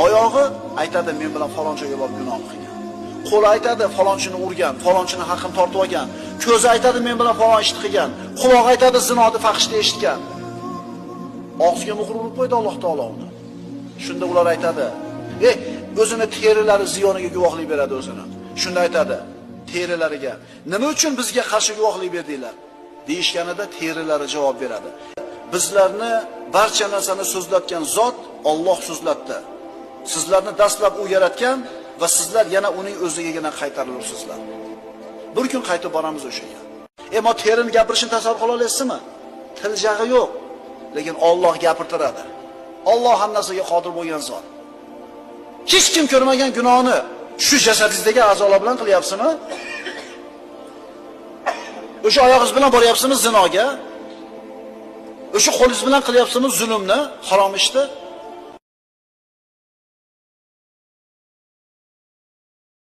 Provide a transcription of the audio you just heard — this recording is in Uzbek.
Oyog'i aytadi, men bilan falon joyga borib gunoh qilgan. Qo'li aytadi, falonchini urgan, falonchini haqqini tortib olgan. Ko'zi aytadi, men bilan falon ishni qilgan. Qulog'i aytadi, zinoni fahshni eshitgan. Og'ziga muhr urib qo'ydi Alloh taolo uni. Shunda ular aytadi, o'zini terilari ziyoniga guvohlik beradi o'zini. Shunda aytadi terilariga, nima uchun bizga qarshi guvohlik berdinglar? Deyishganida terilari javob beradi. Bizlarni barcha narsani so'zlatgan zot Alloh so'zlatdi. Sizlarni dastlab u yaratgan va sizlar yana uning o'zigagina qaytarilursizlar. Bir kun qaytib boramiz o'shaga. Ammo terini gapirishini tasavvur qila olasizmi? Til jag'i yo'q, lekin Alloh gapirtiradi. Alloh hamma narsaga qodir bo'lgan zot. Hech kim ko'rmagan gunohni shu jasadingizdagi a'zolar bilan qilyapsizmi? O'sha oyog'ingiz bilan boryapsizmi zinoga? O'sha qo'lingiz bilan qilyapsizmi zulmni, harom ishni?